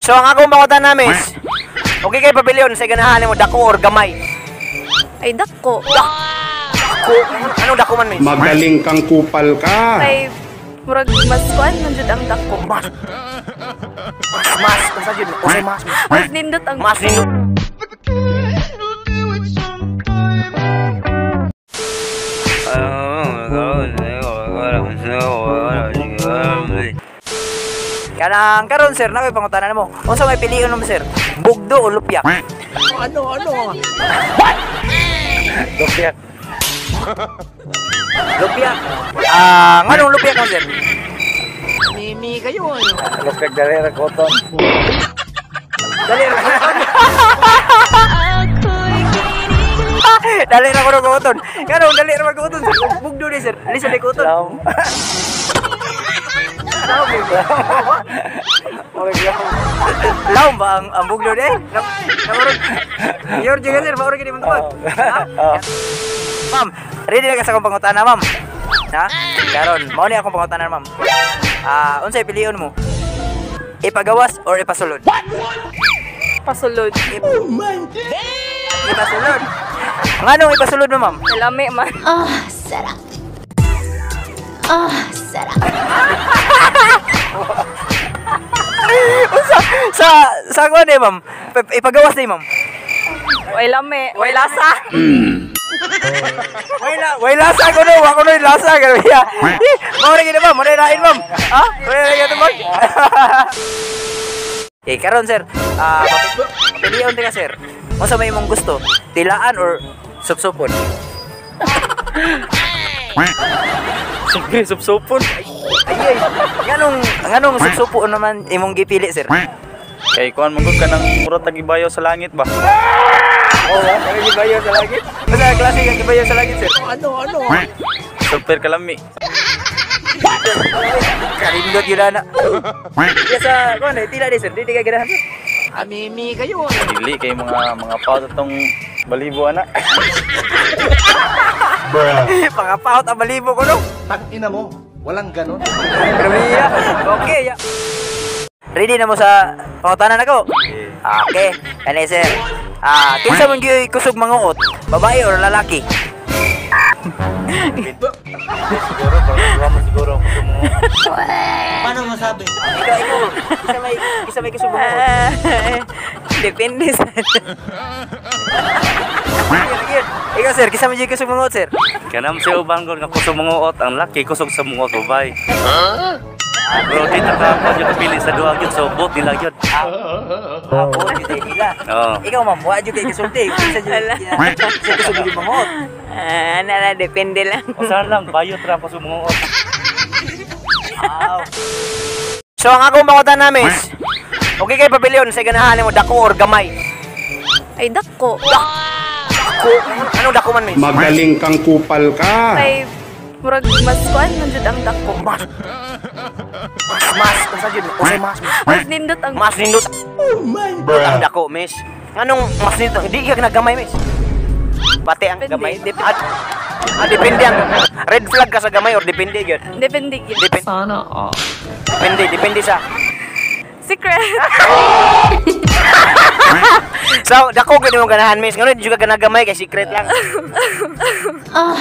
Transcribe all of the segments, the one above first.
So ang akong pangutana, miss. Okay kay pabilion sa ganahan mo, dako or gamay? Ay, dako. Dako. Anong dako man, miss? Magaling kang kupal ka. Kay murag mas kuan man jud ang dako. Mas mas unsa jud? Unsay mas? Mas nindot ang Mas nindot. Kanang karon sir, na koy pangutana namo. Unsa may pilion mo, sir? Bugdo o lupyak? Ano? What? Lupyak. Lupyak. Ah, nganong lupyak mo, sir? Mimi kayo. Lupyak dali ra koton. Dali ra koton. Dali ra kono koton. Nganong dali ra koton, sir? Bugdo ni sir. Lisa di koton. Laom. Laom ba ang bugdo ni? Namurog. Yor jud sir, maurog gid imong tubag. Ma'am, ready na ka sa akong pangutana, ma'am? Ha? Karon, mao ni akong pangutana, ma'am. Ah, unsay pilion mo? Ipagawas or ipasulod? Pasulod. Oh my God. Ipasulod. Nganong ipasulod mo, ma'am? Lami man. Ah, sarap. Ah, sarap. Unsa sa kuan eh, ma'am? Ipagawas ni, ma'am. Way lami, way lasa. Way lasa ko no, wa ko no lasa grabe ya. Mao ra gid, ma'am, mao ra lain, ma'am. Ha? Mao ra gid, ma'am. Okay, karon sir, pilion ka sir. Unsa may imong gusto? Tilaan or supsupon? Siyempre, supsupon. Ay, nganong supsupon naman imong gipili, sir? Kay kuan man gud ka ng murag tagibayo sa langit ba? Oo, tagibayo sa langit. Basta klase kang gibayo sa langit, sir. Ano? Super kalami. Karindot yun na. Kaya sa kuan eh, tila di sir, di ka ganahan, sir. Amimi kayo. Dili kay mga paot atong balibo ana. Pangapahot ang balibo ko no. Tangina mo, walang ganon. Grabe ya. Okay ya. Ready na mo sa pangutana nako? Okay. Kani sir. Ah, kinsa man gyud kusog manguot? Babae or lalaki? Siguro para mo siguro kusog manguot. Paano masabi? Ikaw, kinsa may kusog manguot? Depende sa. Ikaw sir, kinsa man gyud kusog manguot, sir? Kanam si uban gud nga kusog manguot, ang laki kusog sa manguot babae. Pero di ta ka jud pili sa duha gyud, so bot nila gyud. Ah, bot gyud nila. Oo. Ikaw ma'am, wa jud kay gisulti. Kinsa jud kinsa kusog gyud manguot? Ah, nala depende lang. Usa lang bayot ra kusog manguot. Aw. So ang akong pangutana, miss. Okay kay pabilion sa ganahan mo, dako or gamay? Ay, dako. Dako. Anong dako man, miss? Magaling kang kupal ka. Kay murag mas kuan man jud ang dako. Mas mas unsa jud? Unsay mas? Mas nindot ang Mas nindot. Oh my God. Ang dako, miss. Nganong mas nindot? Di ka nagamay, miss. Pati ang gamay. Depende ang red flag ka sa gamay or depende gyud? Depende gyud. Depende. Sana all. Depende sa secret. So, dako gyud imong ganahan, miss. Ngano di jud ka ganagamay kay secret lang. Ah,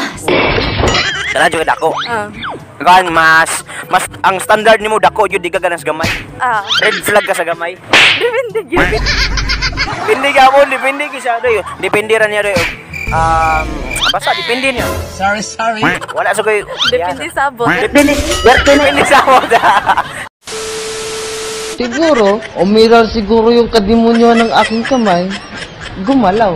Dala jud ka dako. Ah. Kan mas ang standard nimo dako jud, di ka ganas gamay. Ah. Red flag ka sa gamay. Depende gyud. Depende ka mo, depende gyud siya doy. Depende ra niya doy. Basta depende niya. Sorry. Wala sa koy. Depende sa abot. Depende sa abot. Siguro, umiral siguro yung kadimonyo ng aking kamay, gumalaw.